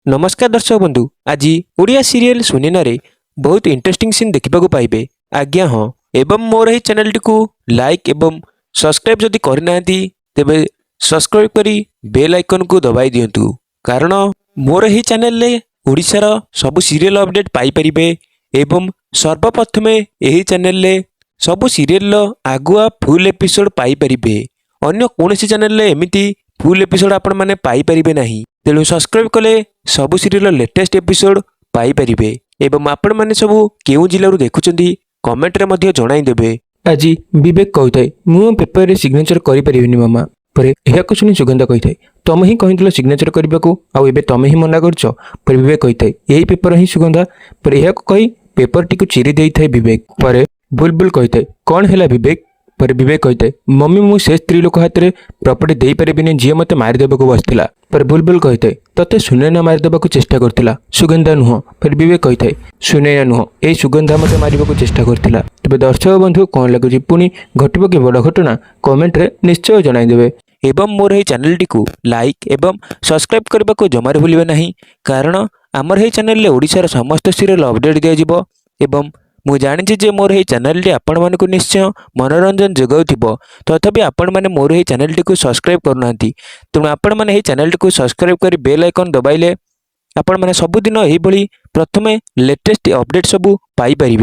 ନମସ୍କାର ଦର୍ଶକ ବନ୍ଧୁ, ଆଜି ଓଡ଼ିଆ ସିରିଏଲ ସୁନେନାରେ ବହୁତ ଇଣ୍ଟରେଷ୍ଟିଂ ସିନ୍ ଦେଖିବାକୁ ପାଇବେ। ଆଜ୍ଞା ହଁ, ଏବଂ ମୋର ଏହି ଚ୍ୟାନେଲଟିକୁ ଲାଇକ୍ ଏବଂ ସବସ୍କ୍ରାଇବ୍ ଯଦି କରିନାହାନ୍ତି, ତେବେ ସବସ୍କ୍ରାଇବ୍ କରି ବେଲ୍ ଆଇକନ୍କୁ ଦବାଇ ଦିଅନ୍ତୁ, କାରଣ ମୋର ଏହି ଚ୍ୟାନେଲରେ ଓଡ଼ିଶାର ସବୁ ସିରିଏଲ ଅପଡେଟ୍ ପାଇପାରିବେ ଏବଂ ସର୍ବପ୍ରଥମେ ଏହି ଚ୍ୟାନେଲରେ ସବୁ ସିରିଏଲର ଆଗୁଆ ଫୁଲ୍ ଏପିସୋଡ଼ ପାଇପାରିବେ। ଅନ୍ୟ କୌଣସି ଚ୍ୟାନେଲରେ ଏମିତି ଫୁଲ୍ ଏପିସୋଡ଼ ଆପଣମାନେ ପାଇପାରିବେ ନାହିଁ। ତେଣୁ ସବସ୍କ୍ରାଇବ୍ କଲେ ସବୁ ସିରିଏଲର ଲେଟେଷ୍ଟ ଏପିସୋଡ଼ ପାଇପାରିବେ। ଏବଂ ଆପଣମାନେ ସବୁ କେଉଁ ଜିଲ୍ଲାରୁ ଦେଖୁଛନ୍ତି, କମେଣ୍ଟରେ ମଧ୍ୟ ଜଣାଇଦେବେ। ଆଜି ବିବେକ କହୁଥାଏ, "ମୁଁ ପେପରରେ ସିଗ୍ନେଚର କରିପାରିବିନି ମାମା।" ପରେ ଏହାକୁ ଶୁଣି ସୁଗନ୍ଧା କହିଥାଏ, "ତମେ ହିଁ କହିଥିଲ ସିଗ୍ନେଚର କରିବାକୁ, ଆଉ ଏବେ ତମେ ହିଁ ମନା କରୁଛ?" ପରେ ବିବେକ କହିଥାଏ, "ଏହି ପେପର ହିଁ ସୁଗନ୍ଧା।" ପରେ ଏହାକୁ କହି ପେପରଟିକୁ ଚିରି ଦେଇଥାଏ ବିବେକ। ପରେ ବୁଲବୁଲ କହିଥାଏ, "କ'ଣ ହେଲା ବିବେକ?" ପରେ ବିବେକ କହିଥାଏ, "ମମି, ମୁଁ ସେ ସ୍ତ୍ରୀ ଲୋକ ହାତରେ ପ୍ରପର୍ଟି ଦେଇପାରିବିନି, ଯିଏ ମୋତେ ମାରିଦେବାକୁ ବସିଥିଲା।" ପରେ ବୁଲବୁଲ କହିଥାଏ, "ତତେ ସୁନୈନା ମାରିଦେବାକୁ ଚେଷ୍ଟା କରିଥିଲା, ସୁଗନ୍ଧା ନୁହଁ।" ପରେ ବିବେକ କହିଥାଏ, "ସୁନୈନା ନୁହଁ, ଏଇ ସୁଗନ୍ଧା ମୋତେ ମାରିବାକୁ ଚେଷ୍ଟା କରିଥିଲା।" ତେବେ ଦର୍ଶକ ବନ୍ଧୁ, କ'ଣ ଲାଗୁଛି, ପୁଣି ଘଟିବ କି ବଡ଼ ଘଟଣା? କମେଣ୍ଟରେ ନିଶ୍ଚୟ ଜଣାଇଦେବେ। ଏବଂ ମୋର ଏହି ଚ୍ୟାନେଲଟିକୁ ଲାଇକ୍ ଏବଂ ସବସ୍କ୍ରାଇବ୍ କରିବାକୁ ଜମାରୁ ଭୁଲିବେ ନାହିଁ, କାରଣ ଆମର ଏହି ଚ୍ୟାନେଲରେ ଓଡ଼ିଶାର ସମସ୍ତ ସିରିଏଲ ଅପଡେଟ୍ ଦିଆଯିବ। ଏବଂ ମୁଁ ଜାଣିଛି ଯେ ମୋର ଏହି ଚ୍ୟାନେଲଟି ଆପଣମାନଙ୍କୁ ନିଶ୍ଚୟ ମନୋରଞ୍ଜନ ଯୋଗାଉଥିବ, ତଥାପି ଆପଣମାନେ ମୋର ଏହି ଚ୍ୟାନେଲଟିକୁ ସବସ୍କ୍ରାଇବ୍ କରୁନାହାନ୍ତି। ତେଣୁ ଆପଣମାନେ ଏହି ଚ୍ୟାନେଲଟିକୁ ସବସ୍କ୍ରାଇବ୍ କରି ବେଲ୍ ଆଇକନ୍ ଦବାଇଲେ ଆପଣମାନେ ସବୁଦିନ ଏହିଭଳି ପ୍ରଥମେ ଲେଟେଷ୍ଟ ଅପଡେଟ୍ ସବୁ ପାଇପାରିବେ।